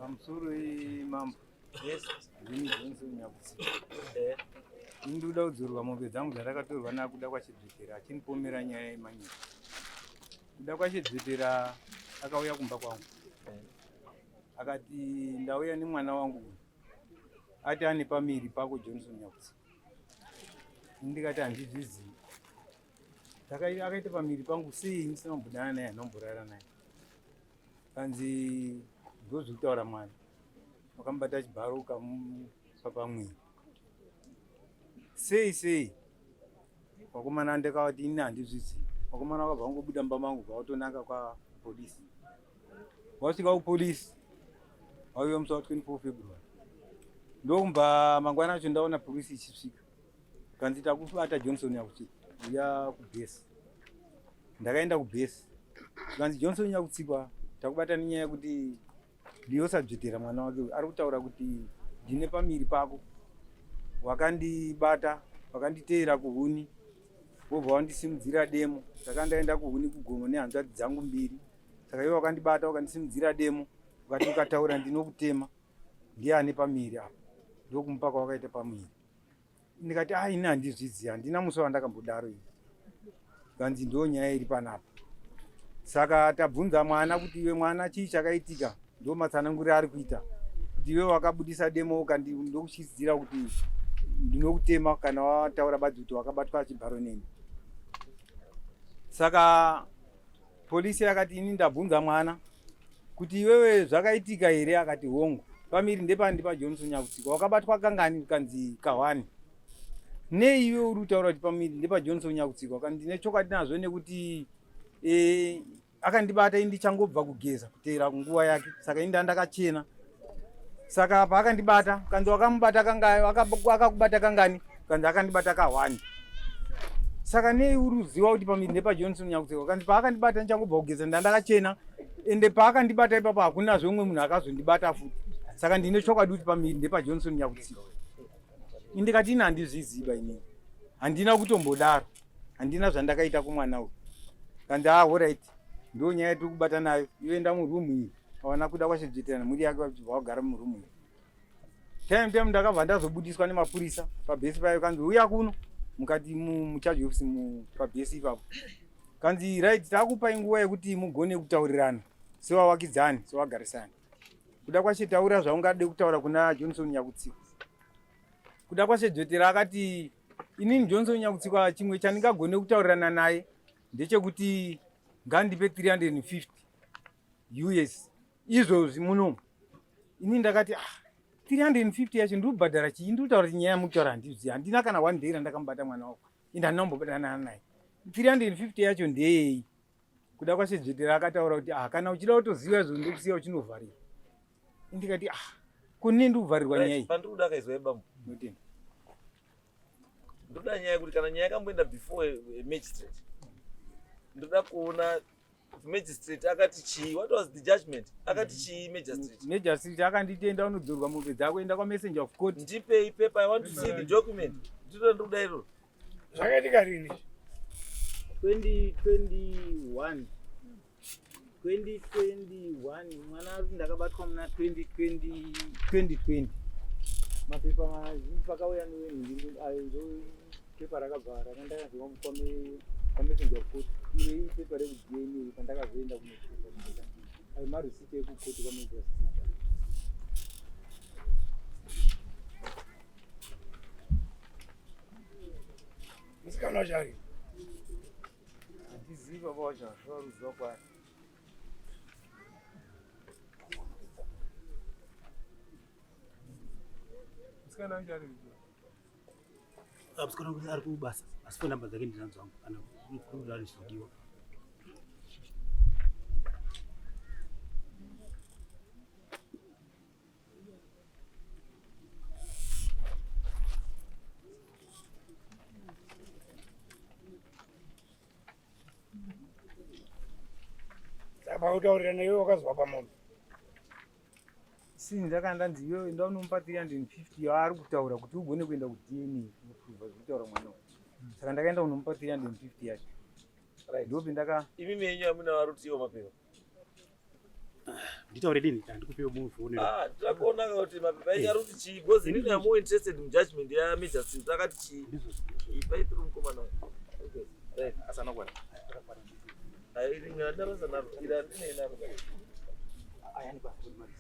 Pamusoro mambo. Yes. Ndini Johnson Nyakutsi. Eh. Ini ndikuda kudzorwa mombe dzangu dzandakatorwa nakuda kwaChidzvetera achinipomera nyaya yemanyika. Kuda kwaChidzvetera akauya kumba kwangu. Eh. Akati ndauya nemwana wangu uyu. Ati ane pamiri pako Johnson Nyakutsi. Ini ndikati handizvizivi. Akaita pamiri pangu sei ndisina kumbodana naye anomborara naye. Kanzi ndozvekutaura mwana. Wakamubata chibharo ukamupa pamwiri. Sei sei? Vakomana ndakavati ini handizvizivi. Vakomana vakabva vangobuda mumba mangu bva vatonanga kwapolisi. Wasvika kupolisi wauya musi wa 24 February. Ndokumba mangwana acho ndaona polisi ichisvika. Kanzi takubata Johnson yakutsika uya kubhesi. Ndakaenda kubhesi. Kanzi Johnson yakutsikwa takubata nenyaya yekuti Liosa Dzvetera mwana wake uyu ari kutaura kuti ndine pamiri pako wakandibata wakanditeera kuhuni wobva wandisimudzira demo saka ndaenda kuhuni kugomo nehanzvadzi dzangu mbiri saka iwe wakandibata wakandisimudzira demo ukati ukataura ndinokutema ndiye ane pamiri apa ndokumupa kwawakaita pamiri ndikati ah ini handizvizivi handina musi wandakambodaro ini kanzi ndo nyaya iri panapa saka tabvunza mwana kuti iwe mwana chii chakaitika ndo matsananguriro ari kuita kuti iwe wakabudisa demo ndokuchizidzira kuti ndinokutema kana wataura badzi kuti wakabatwa chibharo neni saka Polisi yakati ini ndabvunza mwana kuti iwewe zvakaitika here akati hongu. Pamiri ndepani paJohnson Nyakutsika wakabatwa kangani kanzi kahwani. Nei iwe uri kutaura kuti pamiri ndepaJohnson Nyakutsika kanzi ndine chokwadi nazvo nekuti e, akandibata ini ndichangobva kugeza kuteera nguva yake saka ini ndandakachena saka apa akandibata kanzi wakamubata kangani akakubata kangani kanzi akandibata kahwani saka nei uri kuziva kuti pamiri ndepajohnson nyakutseka kanzi paakandibata ndichangobva kugeza ndandakachena ende paakandibata ipapo hakunazve umwe munhu akazondibata futi saka ndine chokwadi kuti pamiri ndepajohnson nyakutsika indikati ini handizviziva inini handina kutombodaro handina zvandakaita kumwana uyu kanzi ah horit ndo nyaya yatiri kubata nayo iyoenda murumu iyi awana kuda kwachedzvetera mhuri yake vachibva vagara murumu iyi time time ndakabva ndazobudiswa nemapurisa pabhesi payo kanzi uya kuno mukati mucharge office pabhesi ipapo kanzi right takupai nguva yekuti mugone kutaurirana sevawakidzani sevagarisani kuda kwache taura zvaungade kutaura kuna johnson nyakutsika kuda kwache dzvetera akati inini johnson nyakutsika chimwe chandingagone kutaurirana naye ndechekuti ngandipe 350 us izvozvi munomu ini ndakati ah 350 yacho ndiri kubhadhara chii ndiri kutaura kuti nyaya yamukutaura handizivi handina kana one day randakamubata mwana wako ende handina kumbodanana naye 350 yacho ndeyei kuda kwasedzvetera akataura kuti ah kana uchida kutoziva izvo ndokusiya uchinovharira ndikati ah kune ndikuvharirwa nyaya iyi pandiri kuda akaizwa ibambo notenda ndoda nyaya yekuti kana nyaya yakamboenda before magistrate ndoda kuona magistrate akati chii what was the judgment akati chii magistrate magistrate akanditenda unodzorwa mombe dzako enda kwamessenger of court ndipei paper i want to see the document ndinoda ndikuda iroro zvakaitika rini 2021 2021 mwana ari ndakabatwa muna 2020 2020 mapepa mazhinji pakauya newenhu pepa rakabva rakandakaziva kwamessenger of court iro ii pepa rekudna pandakazoenda kunocheka ayo marisiti ekukoti kwamessenger musikana wacho ari handizivi baba wacho hazvivaruziva kwaari musikana wacho ari Ah, musikana wacho ari kubasa asi phone number dzake ndinadzo hangu kana kuda zvinodiwa Saka pautaurirana iwe wakazwa pamombe. Sini ndakanga ndanzi iwewe enda unomupa 350 yaari kutaura kuti ugone kuenda kuDNA kunoprova zviri kutaura mwana uyu. Saka ndakaenda kunomupa 350 yacho. Right. Ndopi ndaka Imi menyu amuna varutiwa mapepa. Nditaure dini handikupe mufoni. Ah, ndinoda kuona kuti mapepa enyu ari kuti chii because inini am more interested mujudgment yamagistrate akati chii. Ipai tiri mukomana uyu. Okay, right. Asanakwana. Ai, rimwe handina basa naro. Iri handinei naro. Ayani basa kuti marisi.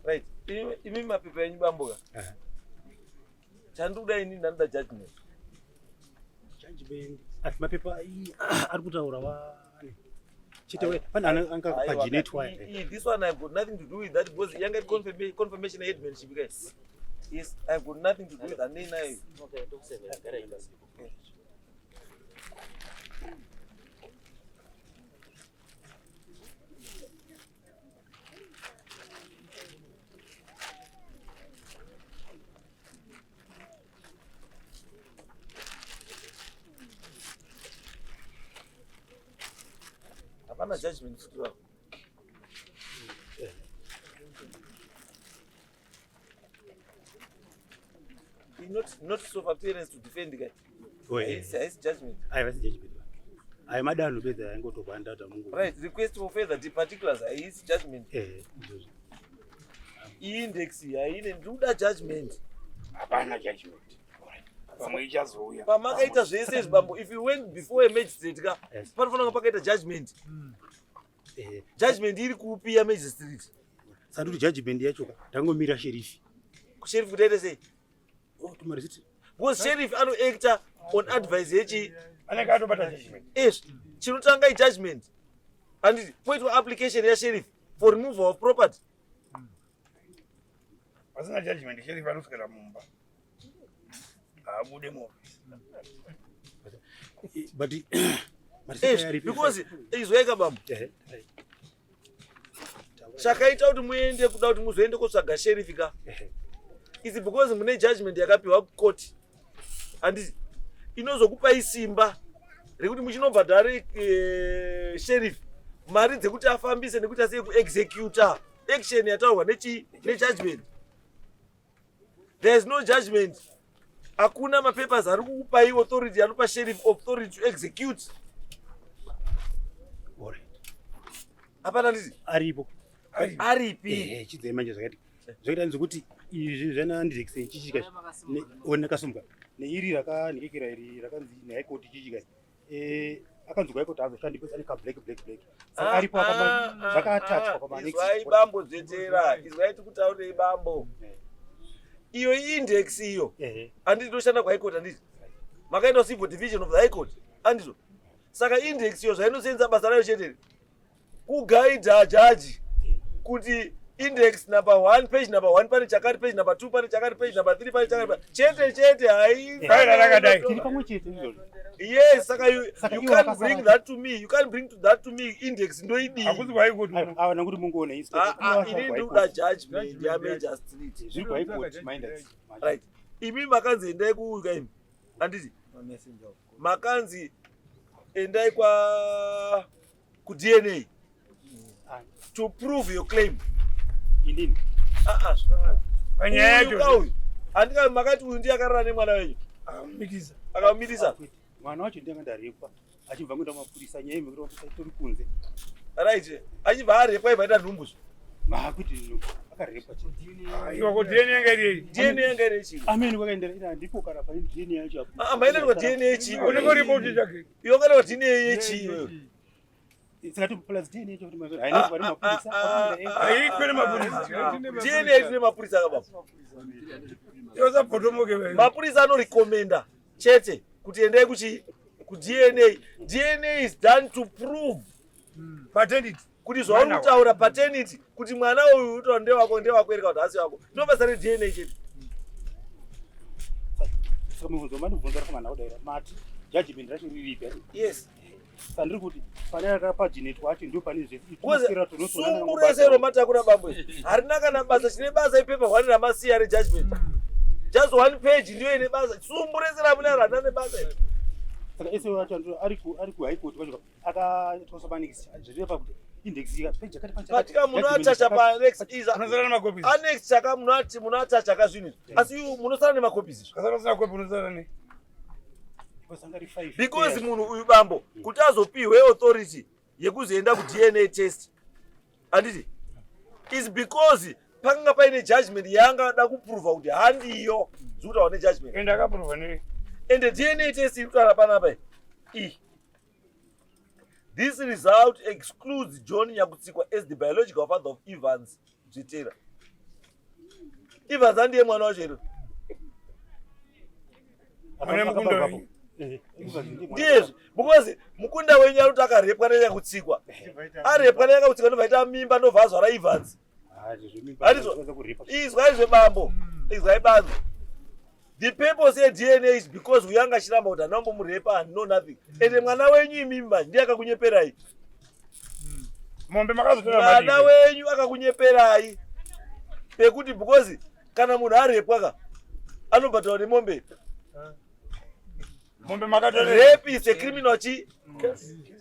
Right. Imi mapepa enyu bamboka. Chandikuda ini ndanoda judgment. Judgment. Ati mapepa ari kutaura wani. Chete we pane anga paginetwa. This one I've got nothing to do with that because yanga iri confirmation headmanship guys. Yes, I've got nothing to do with that. Nei nayo. Hapana judgment futi wako. Not of appearance to defend guy. Oh, yeah. Haisi judgment. Aiwa si judgment. Ayo madanho bedza aingotorwa ndata mungu. Right, request for further the particulars haisi judgment. Ndizvozvo. Index haine ndikuda judgment. Hapana judgment. Pamwe ichazouya. Pamakaita zvese izvi bambo, if you went before a magistrate ka, Yes. panofanira kunge pakaita judgment. Judgment iri kupi ya magistrate? Saka kuti judgment yacho ka ndangomira sheriff. Sheriff kuti aite sei? Oh, tumarisiti. Because sheriff anoacta on advice yechi Anenge atobata judgment. Yes, chinotanga ijudgment. Handiti poitwa application yasheriff for removal of property. Pasina judgment sheriff anoswera mumba. Haabude muofisi. But Yes, because izwaika bambo. Chakaita kuti muende kuda kuti muzoende kotsvaga sheriff ka. Is because mune judgment yakapiwa kucourt. Handiti inozokupai simba rekuti muchinobhadhare sheriff mari dzekuti afambise nekuti asiye kuexecuta action yataurwa nejudgment. There is no judgment. Hakuna mapapers ari kukupai authority anopa sheriff authority to execute. Alright. Hapana nditi? Aripo. Aripi? Chidzai manje zvakati. Zvakaita nzekuti izvi zvana ndizekise chichika. Ona kasumuka. Neiri rakanhikira iri rakanzi nehigh court chichika. Akanzi high court hazoshandi because ane ka black black black. Saka aripo zvakaatachwa pama next. Izwai bambo dzvetera. Izwai tikutaurei bambo. Iyo index iyo. Handiti inoshanda kwa high court handiti? Makaenda civil division of the high court. Handizvo. Saka index iyo zvainosenza basa rayo chete. Kugaidha jaji kuti index number 1 page number 1 pane chakati, page number 2 pane chakati, page number 3 pane chakati. Chete chete hai. Faira rakadai. Tiri pamwe chete izvozvo. Yes, saka you Saka you iwo can't akasara bring that to me. You can't bring that to me. Index ndoidii? Hakuzi kwa high court. Aiwa, nekuti mungoona isi. Ini ndikuda judgment ya magistrate. Zviri kwa high court minders. Right. Imi makanzi endai kuuka imi. Handiti? Makanzi endai kwa ku DNA to prove your claim. Inini. Panyaya Uyu yacho. ka uyu. Handika makati uyu ndiye akarara nemwana wenyu. Akamumitisa. Akamumitisa. Mwana wacho ndiye anga ndarepwa achibva kuenda kumapurisa nyaya imwe kuti mapurisa itori kunze. Right. Achibva arepwa ibva aita nhumbu. Ah, kuti akarepwa chete. Iwa ko DNA yanga iri yei? DNA yanga iri chii? Ameni kwakaendera ina ndipo kana pane DNA yacho apo. Ah, maenda kwa DNA chii? Unenge uripo uchitsvake. Iwe kana DNA yechii iwewe? Saka to plus DNA yacho kuti mazvo haina kuva nemapurisa. Haitwe nemapurisa. DNA haitwe nemapurisa ka baba. Yosabvotomoke. Mapurisa anorekomenda chete kuti endai kuchi kuDNA. DNA is done to prove paternity kuti zvauri kutaura paternity kuti mwana uyu utaura ndewako ndewako here kana kuti haasi wako. Ndiro basa reDNA chete. Saka mubvunzo mandibvunza rafanga ndakudaira mati judgment racho riripi? Yes. Saka ndiri kuti pane rakapajinetwa acho ndio pane zvese. Sumbu rese romatakura bambo izvi harina kana basa chine basa ipepa hwani ramasiya rejudgment. Just one page ndiyo ine basa. Sumbu rese ramunaro harina nebasa iri. Saka ese wacho ari ku ari ku high court kwacho akatosa panex zvireva kuti index ika page yakati pacha. Patika munoatacha pa annex iza. Unosara nemacopies. Annex chaka munoti munoatacha ka zvinhu izvi. Asi you munosara nemacopies izvi. Kasara usina copy unosara ne. Because munhu uyu bambo kuti azopihwe authority yekuzoenda kuDNA test handiti is because pakanga paine judgment yaanga ada kuprova kuti handiyo zvikutaura nejudgment ende akaprova nei ende DNA test iri kutaura panapa iyi this result excludes John Nyakutsikwa as the biological father of Evans Dzvitera. Evans andiye mwana wacho here? Ndiyezve because mukunda wenyu ari kuti akarepwa nenyakutsikwa arepwa nenyakutsikwa ndobva aita mimba ndobva azvara Evans. Izwai zvebambo izwai banzo The purpose yeDNA is because uyo anga achiramba kuti handina kumbomurepa and no nothing. Ende mwana wenyu imimi manje ndiye akakunyeperai. Mombe makazotora Mwana wenyu akakunyeperai. Pekuti because kana munhu arepwa ka anobhadharwa nemombe. Mombe makatora. Rape is a criminal chi?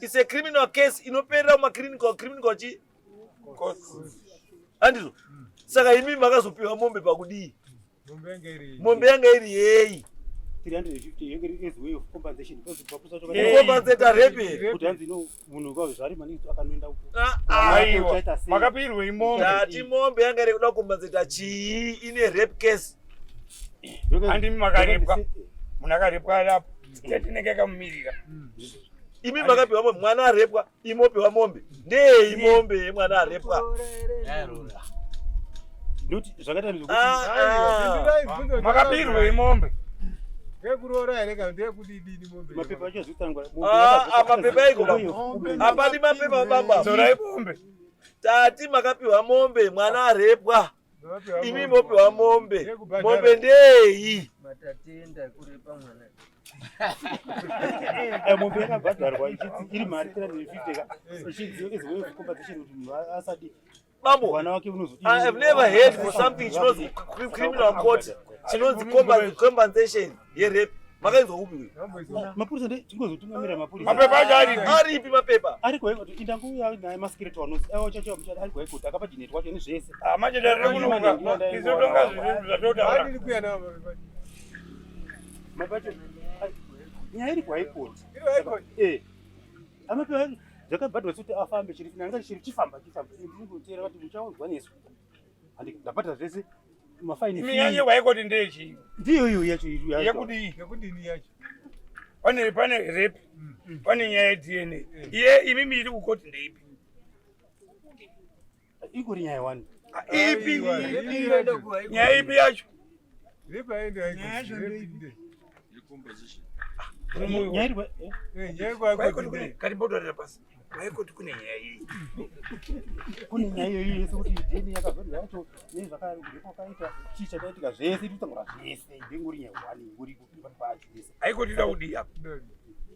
It's a criminal case inoperera kuma criminal criminal chi? Handizvo. Saka imimi makazopiwa mombe pakudii? Mombe yanga iri yei? 350 yanga iri as way of compensation because mapurisa acho Kucompensate rape here? kuti hanzi no munhu kwa zvari maningi akanoenda ku Ah, ah. Aiwa. Makapirwei mombe? Ndati mombe yanga iri kuda kucompensate chii ine rape case? Handimi makarepwa. Munhu akarepwa ari apo. State inenge yakamumirira. Imi makapiwa mombe, mwana arepwa, imi mopiwa mombe. Ndeyei mombe yemwana arepwa? Ndokuti zvakaita ndezvekuti Ah, ah. Makabirwei mombe? Ndeyekuroora here kana ndeyekudidini mombe? Mapepa acho azvitangwa. Ah, ah, mapepa aiko baba. Hapadi mapepa baba. Dzorai mombe. Tati makapiwa mombe, mwana arepwa. Imi mopiwa mombe. Mombe ndeyei? Matatenda kurepa mwana. Eh, mombe yakabhadharwa ichinzi iri mari 350 ka ichinzi as way of compensation kuti munhu asadi Bambo, mwana wake unozodii I have never heard for something chinonzi criminal court chinonzi compensation yerape. Makainzwa kupi uyu? Mapurisa ndi tingozotungamira mapurisa. Mapepa acho aripi? Aripi mapepa? Ari kuhaikoti indanguya naye masikireti wanozi aiwa chacho muchada ari kuhaikoti akapajineti wacho nezvese. Ah, manje dare rekunoka. Isu tonga zvinhu zvatotaura. Adini kuya nawo mapepa? Mapepa acho nyaya iri kuhaikoti. Iri kuHigh Eh. Amapepa zvakabhadharwa sekuti afambe chiri nanga chiri chifamba chifamba. Ndiri kuteera kuti muchaunzwa nesu. Handi ndabhadhara zvese mafaini. Minyanya yekuhaikoti ndeyechii? Ndiyo iyo yacho iri yacho. Yekudii? Yekudini yacho? Pane pane rape. Pane nyaya yeDNA. Iye imimi iri kukoti ndeipi? Ingori nyaya wani. Ah, Ipi? Aiwa, rape Nyaya ipi yacho? Rape haendi High Court, rape nde. Nyaya iri eh? Eh, nyaya yekuHigh Court Kuhaikoti kune nde. katimbotorera pasi. Kuhaikoti kune nyaya iyi. Kune nyaya iyoyo yese kuti DNA yakazodya yacho nezvakarepo kaita chii chakaitika zvese totangura zvese ndingori nyaya wani ingori pacho zvese. Haikoti ida kudii apa?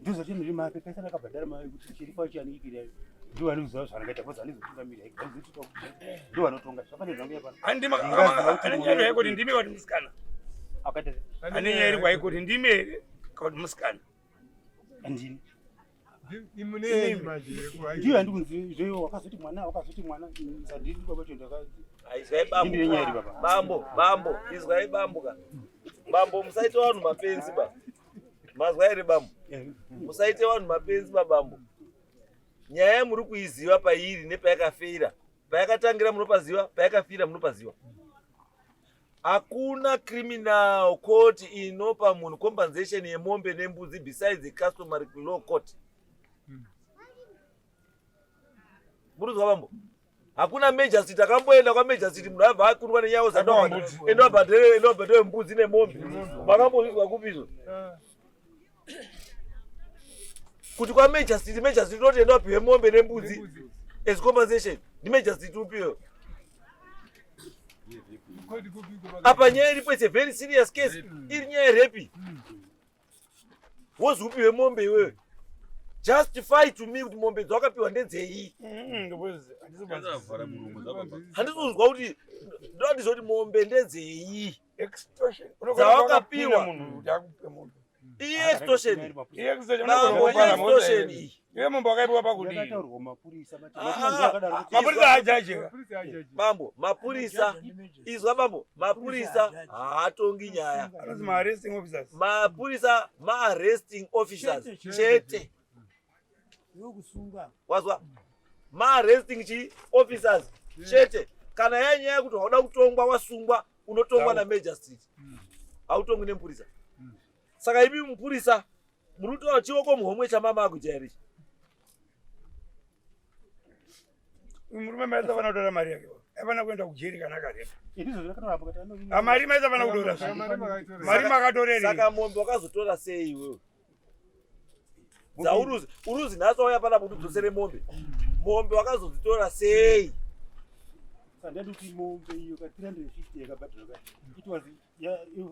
Ndozvatinori mapepa ese akabhadhara mari kuti chiripo acho anikira ndiwo anoziva zvaangaita because anizotungamira ndiwo anotonga zvafanira zvangu pano. Handi Ndingaziva kuti ane nyaya iri kuhaikoti ndimi kana kuti musikana? Akaita Ane nyaya iri kuhaikoti ndimi here kana kuti musikana? andini Imunei manje yekuHigh ndiyo yandikunzi zveyo wakazoti mwana wakazoti mwana sandini baba cho ndakazi Izwai bambo. Ndine nyaya iri baba. Bambo, bambo, izwai bambo ka. Bambo musaita vanhu mapenzi ba. Mazwa here bambo? Musaite vanhu mapenzi babambo. Nyaya yamuri kuiziva pairi nepayakafeira. Payakatangira munopaziva, payakafira munopaziva. Hakuna criminal court inopa munhu compensation yemombe nembudzi besides the customary law court. Muruzwa bambo? Hakuna major city akamboenda kwa major city munhu abva akundwa nenyawo zandowana. Enda wabhadhere, enda wabhadhere mbudzi nemombe. Makambozvizwa kupi izvo? Kuti kwa major city, major city unoti enda wapiwe mombe nembudzi as compensation. Ndi major city upiwe. Apa nyaya iripo it's a very serious case. Iri nyaya yerepi. Wozi upiwe mombe iwewe. Justify to me kuti mombe dzawakapiwa ndedzei. Handisi kuzwa kuti ndoandizwa kuti mombe ndedzei. Dzawakapiwa. Iyi extortion. Mambo extortion iyi. Iwe mombe wakaipiwa pakudii? Yakataurwa mapurisa but Ah, ah, akadaro kuti Mapurisa haajaji. Bambo, mapurisa izwa bambo, mapurisa haatongi nyaya. Anonzi ma-arresting officers. Mapurisa ma-arresting officers chete. Wazwa? Ma-arresting chi officers chete. Kana yanyaya yekuti wauda kutongwa wasungwa unotongwa na major street. Hautongwi nemupurisa. Saka imi mupurisa muri kutora chioko muhomwe chamama akujaira ichi. Murume maisafana kutora mari yake. Aifana kuenda kujeri kana akarepa. ndizvo zvakataura apo kuti Ah, mari maisafana kutora. Mari makatorerei? Saka mombe wakazotora sei iwewe? Dzauruzi, uruzi nhasi wauya panapa kuti udzosere mombe. Mombe wakazodzitora sei? Sandati kuti mombe iyo ka 350 yakabhadharwa ka it was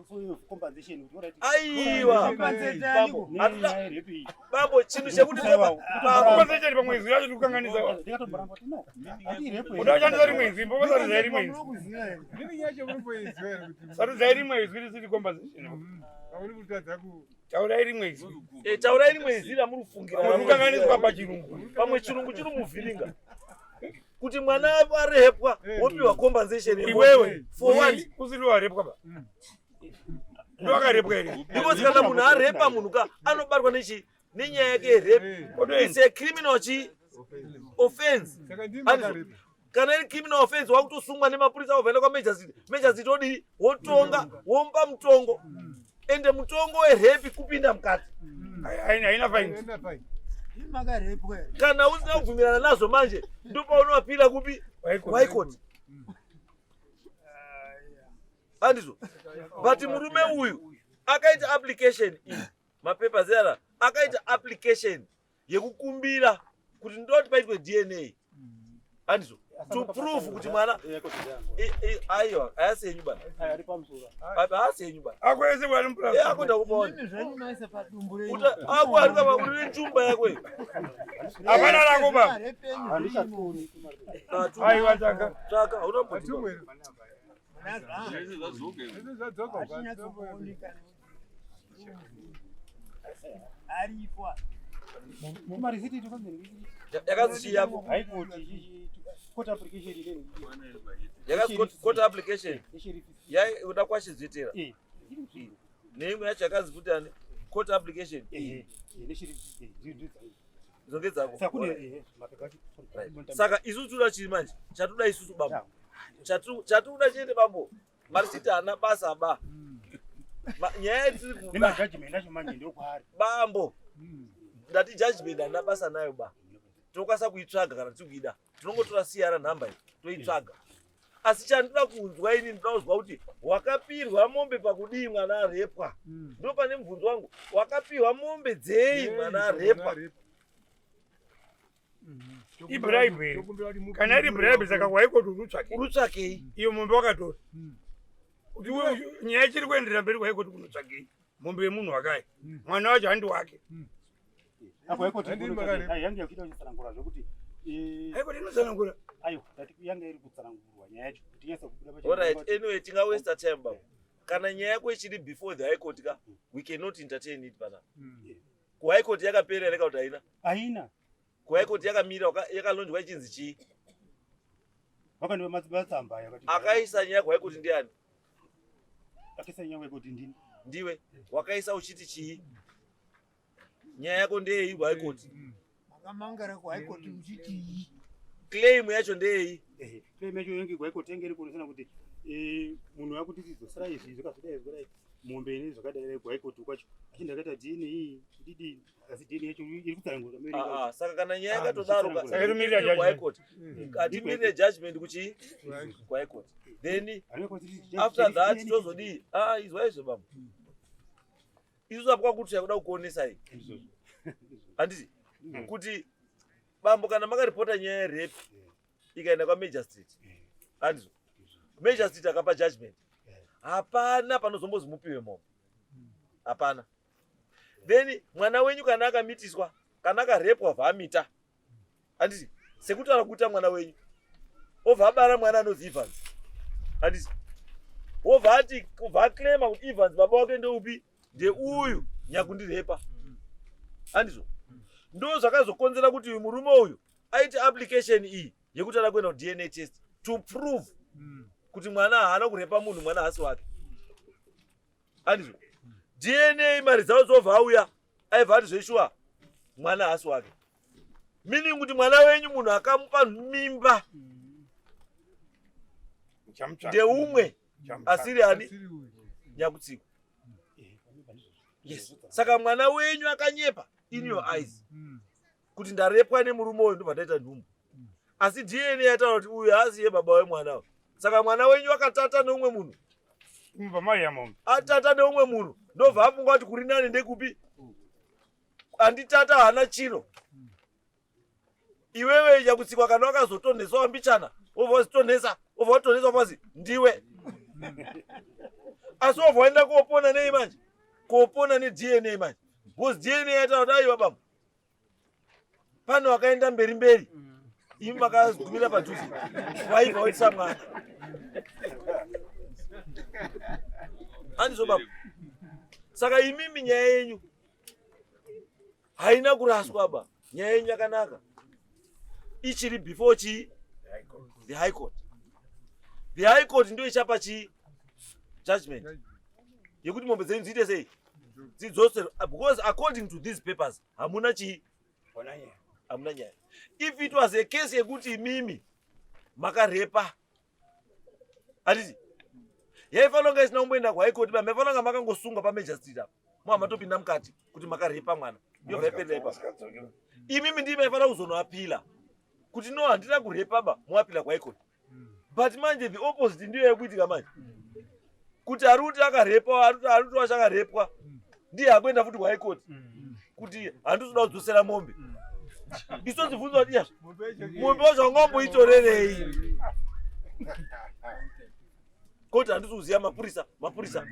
for compensation kuti alright. Aiwa. Bambo, Nenyaya yerepi iyi. Bambo, chinhu chekuti bambo, Compensation pamwe izwi racho tikukanganisa. Ndikatomboramba kuti no. Hati repo. Uda kushandisa rimwe izwi, mbosarudzai rimwe izwi. Sarudzai rimwe izwi risiri compensation. Taurai rimwe izwi. Taurai rimwe izwi ramuri kufungira. Pamwe kukanganiswa pachirungu. Pamwe chirungu chiri muvhiringa. Kuti mwana arepwa wopiwa compensation yemombe. Iwewe For what? Usiri warepwa ba. Ndo akarepwa here? Because kana munhu arepa munhu ka anobatwa nechi nenyaya yake yerape. It's a criminal chi offense. Kana iri criminal offense wakutosungwa nemapurisa wobvaenda kwa major city. Major city wodii? Wotonga, womupa mutongo. Ende mutongo werape kupinda mukati. Haina fine. Kana usina kubvumirana nazvo manje ndopaunoapira kupi? High court. Andizvo. But murume uyu akaita application iyi, mapapers ara akaita application yekukumbira kuti ndoti paitwe DNA. Andizvo. To prove kuti mwana aiwa haasi yenyu bana. Ari pamusoro. Haasi yenyu bana. Akwese bwana mpura. Ako ndakupaona. Ako ari kama uri njumba yako iyi. Hapana rako baba. Handichatori. Aiwa tsaka. Tsaka hauna mbudzi. Marisiti tokanzi Yakazi chii yako? High court court application ile. Yakazi court application. Yesheriff. Yai uda kwachizvitira. Eh. Neimwe yacho yakazi futi ani court application. Eh. Nesheriff. Ndidzo. Dzonge dzako. Saka kune mapepa acho. Saka isusu toda chii manje? Chatoda isusu bambo. Chatoda chete bambo. Marisiti haana basa ba. Nyaya yatiri kuda Nemajudgment acho manje ndokwaari. bambo. Ndati judgment haana basa nayo ba. Tinokwanisa kuitsvaga kana tiri kuida. Tinongotora CR number iyi toitsvaga. Asi chandinoda kunzwa ini ndinoda kuzwa kuti wakapirwa mombe pakudii mwana arepwa. Ndo pane mubvunzo wangu. Wakapihwa mombe dzei mwana arepwa? Ibribe here? Kana iri bribe saka waikoti urutsvake. Urutsvakei? Iyo mombe wakatora. Kuti nyaya ichiri kuenderera mberi waikoti kunotsvakei. Mombe yemunhu wakai. Mwana wacho handi wake. Apo High Court yange yakuita kutsanangura zvekuti High Court inotsanangura. Aiwa, ndati yange iri kutsanangurwa nyaya yacho kuti inyatse kubuda pachena. Alright, anyway, tinga waste time baba. Kana nyaya yako ichiri before the High Court ka, we cannot entertain it pana. Ku High Court yakapera here kana kuti haina? Haina. Ku High Court yakamira yakalonjwa ichinzi chii? Vakandipa matsamba aya akati. Akaisa nyaya ku High Court ndiani? Akaisa nyaya ku High Court ndini. Ndiwe. Wakaisa uchiti chii? Nyaya yako ndeyei kuhigh court? Makamangara kuhigh court muchitii? Claim yacho ndeyei? Claim yacho inenge kuhigh court yange iri kuonesana kuti eh, munhu akuti dzosera izvi zvakazodai zvakadai mombe ine zvakadai kuhigh court kwacho achi ndakaita DNA ndidii asi DNA yacho iri kutsanangura ah, ah, saka kana nyaya yakatodaro Saka itomirira judgment. kuhigh court hatimirire judgment kuchii kuhigh court then after that tozodii ah izwa izvo bambo isusu apo kwakuti yakuda kukuonesai handiti kuti bambo kana makaripota nyaya yerape ikaenda kwamajor street handizvo major street akapa judgment hapana panozombozi mupiwe mombe hapana then mwana wenyu kana akamitiswa kana akarepwa vamita handiti sekutaura kuita mwana wenyu obva abara mwana anonzi Evans handiti wobva ati obva aclaima kuti Evans baba wake ndeupi ndeuyu nyakundirepa handizvo ndo zvakazokonzera kuti uyu murume uyu aite application iyi yekuti ada kuenda kuDNA test to prove kuti mwana haana kurepa munhu mwana haasi wake handizvo DNA mari dzavo dzobva auya aibva ati zveshuwa mwana haasi wake meaning kuti mwana wenyu munhu akamupa mimba ndeumwe asiri ani nyakutsikwa yes saka mwana wenyu akanyepa in your eyes kuti ndarepwa nemurume uyu ndobva ndaita nhumbu asi DNA yataura kuti uyu haasi iye baba wemwana uyu saka mwana wenyu akatata neumwe munhu Mubva maiya mombe. Atata neumwe munhu ndobva afunga kuti kuri nani ndekupi anditata haana chiro iwewe nyakutsikwa kana wakazotonheswa wambichana wobva wazitonhesa wobva watonhesa wobva wazi ndiwe asi wobva waenda kopona nei manje kopona neDNA manje because DNA yataura kuti aiwa bambo pane wakaenda mberi mberi imi makagumira padhuze waibva waitisa mwana andizvo baba saka imimi nyaya yenyu haina kuraswa ba nyaya yenyu yakanaka ichiri before chii the high court the high court ndio ichapa chii judgment yekuti mombe dzenyu dziite sei dzidzoserwe because according to these papers hamuna chii hamuna nyaya if it was a case yekuti imimi makarepa handiti yaifanira kunge isina kumboenda kuhigh court ba maifanira kunge makangosungwa pamajor street apa moha matopinda mukati kuti makarepa mwana yobva yaperera ipapo imimi ndii maifanira kuzonoapila kuti no handina kurepa ba moapila kuhigh court but manje the opposite ndiyo yakuitika manje kuti ari kuti akarepwa ari kuti wacho akarepwa ndiye akuenda futi kuhigh court kuti handisi kuda kudzosera mombe isozibvunza kuti iyazvo mombe wacho wanga wamboitorerei koti handisi kuziva mapurisa mapurisa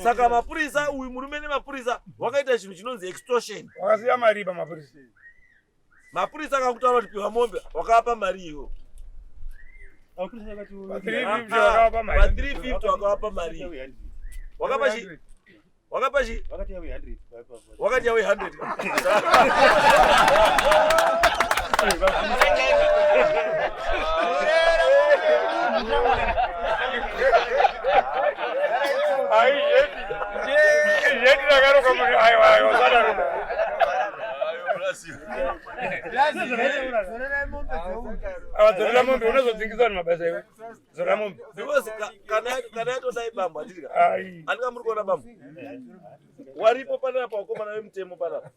saka mapurisa uyu murume nemapurisa wakaita chinhu chinonzi extortion wakasiya mari pamapurisa mapurisa akakutaura kuti piwa mombe wakavapa mari iwo pa350 wakavapa mari iyo wakapa chi wakapa chi wakati yawe 100 Ai, zheti. Zheti rakaroka muri aiwa aiwa usadaro. Ava dzorera mombe unozodzingisa vanhu mabasa iwe. Dzorera mombe. Because kana yatodai bambo handiti ka. Ai. Andika muri kuona bambo. Waripo panapa wakomana vemutemo panapa.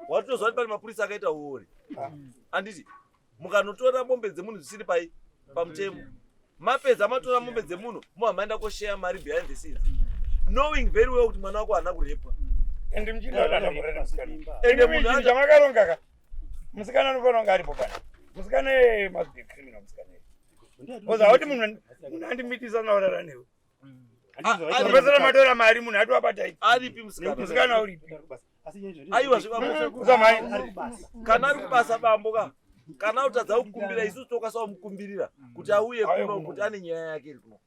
Watozwa kuti pane mapurisa akaita uori. Handiti mukanotora mombe dzemunhu dzisiri pai pamutemo. Mapedza matora mombe dzemunhu moha maenda kosheya mari behind the scenes. Knowing very well kuti mwana wako haana kurepwa. Ende muchinda kuti musikana. Ende Ende munhu munhu chamakaronga ka. Musikana anofanira kunge aripo pana. Musikana eh, must be a criminal musikana. Because hauti munhu munhu andimitisa naurara newe. Kupedzera matora mari munhu atiwabata ipi. Aripi musikana? Musikana uripi? Aiwa zvibambo. Usamhanye. Kana ari kubasa bambo ka. Kana utadza kukumbira isusu tokasa kumukumbirira kuti auye kuno kuti ane nyaya yake iri kuno.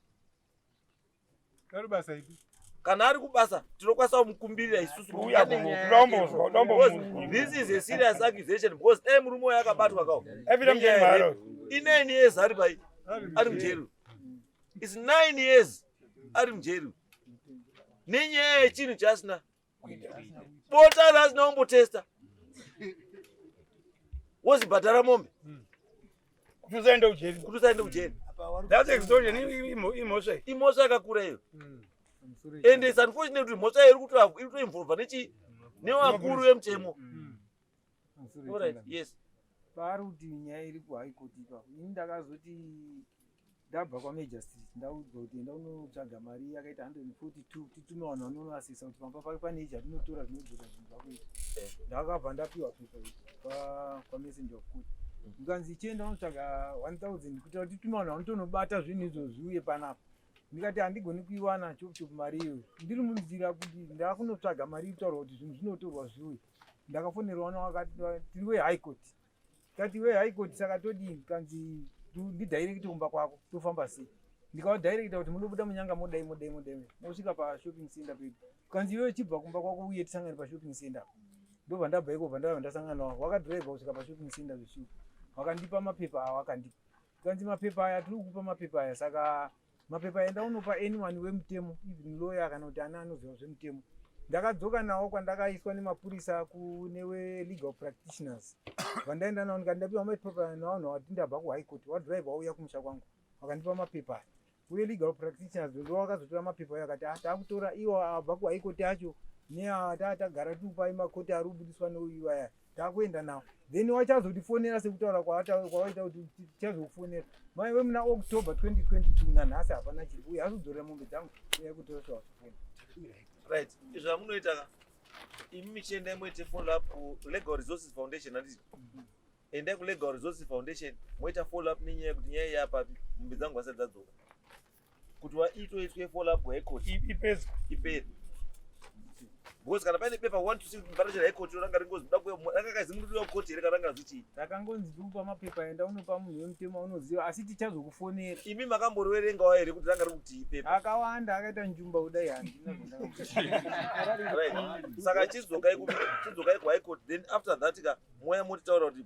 Ari basa ipi? Kana ari kubasa tinokwanisa kumukumbirira isusu kuti Uya ane kuno, nyaya toda yake. kumbozwa, toda Because kumbozwa. this is a serious accusation because dai murume uyu akabatwa kawo. Aipinda mujeri mahara. I 9 years ari pai ari mujeri. It's 9 years ari mujeri. Nenyaya yechinhu chaasina. Bota rasina kumbotesta, wozibhadhara mombe. Kuti usaende kujeri. Kuti usaende kujeri. That's extortion, imhosva iyi. Imhosva yakakura iyo, and it's unfortunate kuti mhosva iyo iri kutoinvolva nechi nevakuru vemutemo. Alright, yes. Paari kuti nyaya iri kuHigh Court ipapo, ini ndakazoti ndabva kwaMajor Street, ndaudzwa kuti enda unotsvaga mari yakaita 142, titume vanhu vanonoasesa kuti pamba pake pane ichi atinotora zvinodzoka zvinhu zvako izvi. Ndakabva ndapiwa pepa iri kwamessenger of court, ndikanzi chienda unotsvaga 1000 kuitira kuti titume vanhu vanotonobata zvinhu izvo zviuye panapa. Ndikati handigoni kuiwana chopu chopu mari iyoyo. Ndiri munzira kuti ndakunotsvaga mari itaurwa kuti zvinhu zvinotorwa zviuye, ndakafonerwa newakati tiri weHigh Court. Kati weHigh Court, saka todini? Kanzi ndidirecte kumba kwako, tofamba sei? Ndikavadirecta kuti munobuda munyanga, modai modai modai, mosvika pashopping center pedu. Kanzi iwewe chibva kumba kwako uye tisangane pashopping center. Ndobva ndabva iko, bva ndabva ndasangana navo, wakadhiraivha kusvika pashopping center zveshuwa. Wakandipa mapepa awa, akandipa, kanzi mapepa aya, tiri kukupa mapepa aya. Saka mapepa aya ndaunopa anyone wemutemo, even lawyer kana kuti ana anoziva zvemutemo. Ndakadzoka nawo kwandakaiswa nemapurisa kune legal practitioners. Vandaenda navo, ndikati ndapiwa mapepa navanhu vati ndabva kuHigh Court, wadhiraivha wauya kumusha kwangu, vakandipa mapepa aya. Uye legal practitioners ndo vakazotora mapepa ayo, akati, "Ah, taakutora iwo abva kuHigh Court acho neataa tagara tikupai makoti ari kubudiswa neuyu aya, taakuenda nawo." Then wachazotifonera sekutaura kwawaita kuti tichazokufonera mai wemuna October 2022. Nanhasi hapana chiri uye asi kudzorera mombe dzangu uya kutoroswa wasifoni. Right, izvo zvamunoita ka, imi michiendai muite follow up kuLegal Resources Foundation, handiti? Endai kuLegal Resources Foundation, moita follow up nenyaya yekuti nyaya iyi yapapi, mombe dzangu vasati dzadzoka, kuti waitoitwe follow up kuHigh Court. Ipedzwa. Ipere, because kana paine pepa 1 to 6 mbarachera High Court ranga ringozi ranga kazi muri kudiwa court here kana ranga zichii? Takangonzi tikupa mapepa, enda unopa munhu wemutemo unoziva, asi tichazokufonera. Imi makamboriverengawo here kuti ranga riri kuti pepa? Akawanda akaita njumba kudai, handina. Right, saka chidzokai kuHigh Court, then after that ka moya motitaura kuti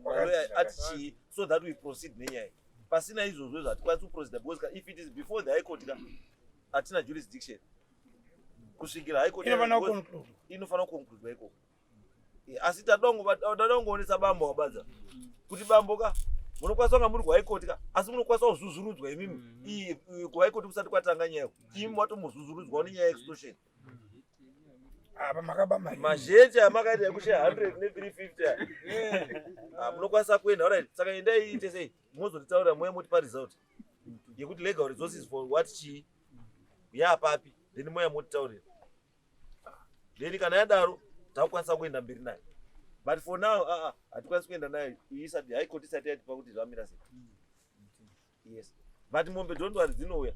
maloya ati chii, so that we proceed nenyaya. Pasina izvozvo izvo hatikwanisi kuproceeda, because ka if it is before the High Court ka, hatina jurisdiction kusvikira High Court. Inofanira kuconclude. Inofanira kuconcludwa ikoko. Asi tada kungoonesa bambo wabadza kuti bambo ka, munokwanisa kunga muri kuHigh Court ka, asi munokwanisa kuzvuzvurudzwa imimi. KuHigh Court kusati kwatanga nyaya, imi matombozvuzvurudzwawo nenyaya yeextortion. Apa makaba mari. Mazhenji amakaita ekusheya 100 ne350 aya. Ah, munokwanisa kuenda. Alright, saka endai, iite sei, mozotitaurira, moya motipa result yekuti Legal Resources for what chii yapapi, then moya motitaurira. Then kana yadaro takukwanisa kuenda mberi nayo, but for now aa hatikwanisi kuenda nayo isati High Court isati yatipa kuti zvamira sei. Yes, but mombe, don't worry, dzinouya.